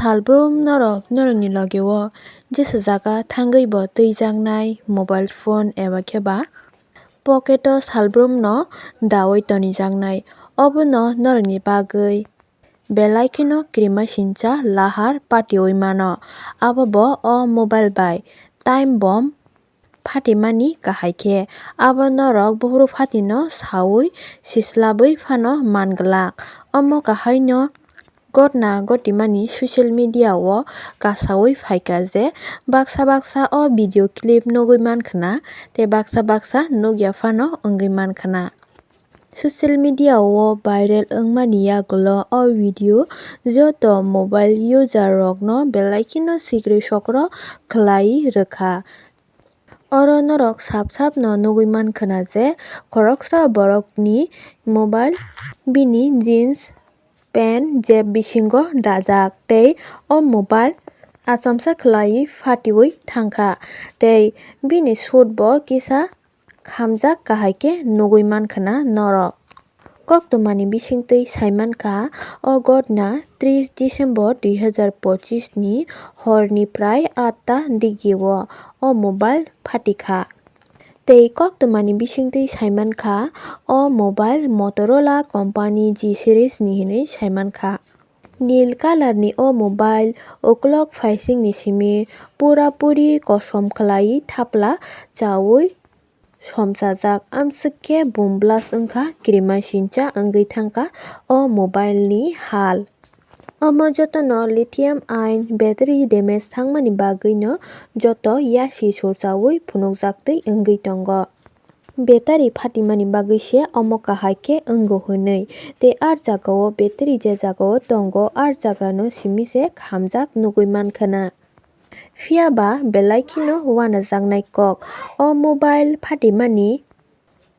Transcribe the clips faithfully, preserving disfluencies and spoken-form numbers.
Salbrum norok norokni logeo jesa jaga thangwi bo twijaknai mobile phone eba khe ba pocket o salbrum no dawi tonijaknai. Obono norokni bagwi belai kheno kirimasingcha lahar patiwi mano. Abo bo o mobile bai time bomb phatimani kahai khe, abo norok buphuru phatino sawi sislabwi phano man glak. Omo kahaino gotna gotimani social media o kasawi phaikha je baksa baksa o video clip nugwi mankhna tei baksa baksa nukya phano wngwi mankhna. Social media o viral wngmani yagulo o video joto mobile user rokno belai kheno sikri sokro khlai rwkha. Oro norok sap sap no nugwi mankhna je khoroksa borokni mobile bini jeans pant jeb bisingo dajak tei o mobile achomsa khlai phatiwi thangkha tei bini suit bo kisa khamjak kahai khe nugwi mankhna norok. Koktwmani bisingtwi saimankha, o gotna tris December dui hazar pochis ni horni prai atta digio o mobile phatikha. Tei koktwmani bisingtwi saimankha, o mobile Motorola company G series ni hinwi saimankha. Nil colour ni o mobile uklok phaising ni simi pura puri kosom khlai thapla chawi somsajak, amswk khe boom blast wngkha, kirimasingcha wngwi thangkha o mobile ni hal. Omo jotono lithium ion battery damage thangmani bagwino joto yasi surchawi phunukjaktwi wngwi tongo. Battery phatimani bagwi se omo kahai khe wngo hwnwi, tei ar jagao battery je jagao tongo ar jagano simi se khamjak nugwi mankhna. Phiya ba belai kheno uanajaknai kok. O mobile phatimani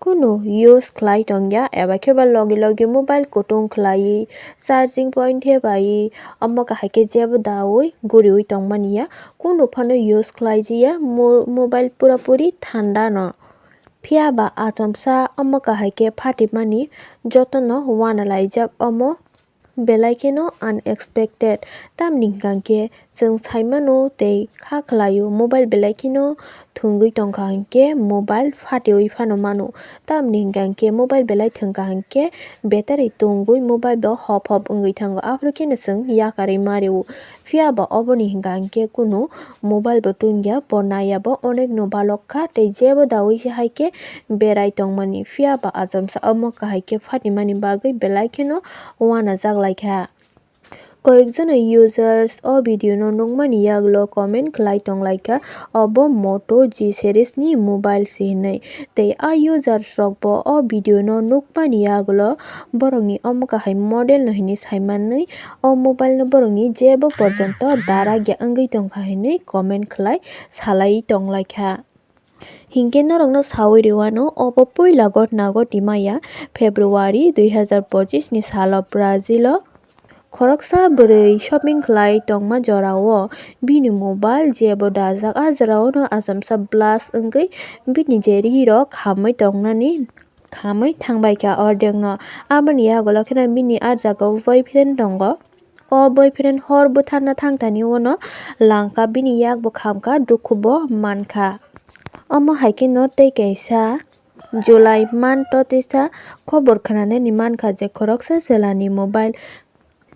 kunu use khlai tongya eba khe ba logi logi mobile kutung khlaiwi charging point thepaiwi omo kahai khe jebo dawi guriwi tongmani ya. Kunu phano use khlai jiya mo-, mobile pura puri thanda no. Phiya ba achomsa omo kahai khe phatimani jotono uanalaijak omo. Belai kheno unexpected, tamni hwnkha khe chwng sai mano tei kha khlaio, mobile belai kheno thwngwi tongkha hinkhe mobile phatiwi phano mano, tamni hwnkha khe mobile belai thwngkha hinkhe battery tongwi mobile bo hop hop wngwi thango, aphuru kheno chwng yakarwi ma rwo. Phiya ba oboni hwnkha hinkhe kunu mobile bo tungya, bo naiya bo onek no balok kha tei jebo dawi se hai khe berai tongmani. Phiya ba achomsa omo kahai khe phatimani bagwi belai kheno uanajak lai kha. Koyekjono users o video no nukmani yagulo comment khlai tong lai kha, obo Moto G series ni mobile se hinwi. Tei a users rok bo o video no nukmani yagulo borokni omo kahai model no hinwi sai manwi o mobile no borokni jebo porjonto darakya wngwi tongkha hinwi comment khlai salai tong lai kha. Hinkhe norokno sawi rwano, obo puila gotna goti maya February dui hazar pochis ni salo Brazil o khoroksa bwrwi shopping khlai tongma jorao bini mobile jebo dajak, a jorao no achomsa blast wngwi bini je ri rok khamwi tongnani khamwi thangbai kha ordek no. Aboni yagulo kheno bini a jagao boyfriend tongo. O boyfriend hor bwtharna thangthani uano langkha, bini yak bo khamkha, dukhu bo mankha. Omo hai kheno tei kaisa July month o teisa khobor khwnanani mankha je khoroksa chwlani mobile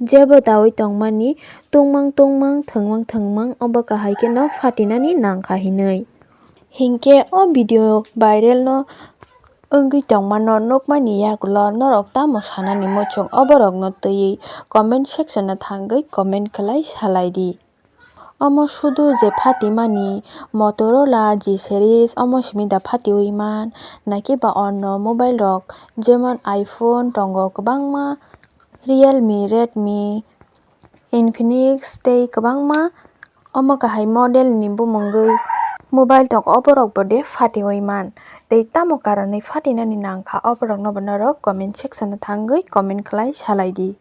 jebo dawi tongmani tungmang tungmang thwngmang thwngmang obo kahai kheno phatinani nangkha hinwi. Hinkhe o video viral no wngwi tongmano nukmani yagulo norok tamo sanani muchung oborokno twiwi comment section o thangwi comment khlai salai di. Omo sudu je phatimani Motorola G series omo simi da phatiwi man, naki ba onno mobile rok jemon iPhone tongo kwbangma, Realme, Redmi, Infinix tei kwbangma omo kahai model ni bumungwi mobile tongo, oborok bo de phatiwi man tei tamo karonwi phatinani nangkha oborokno bo norok comment section o thangwi comment khlai salai di.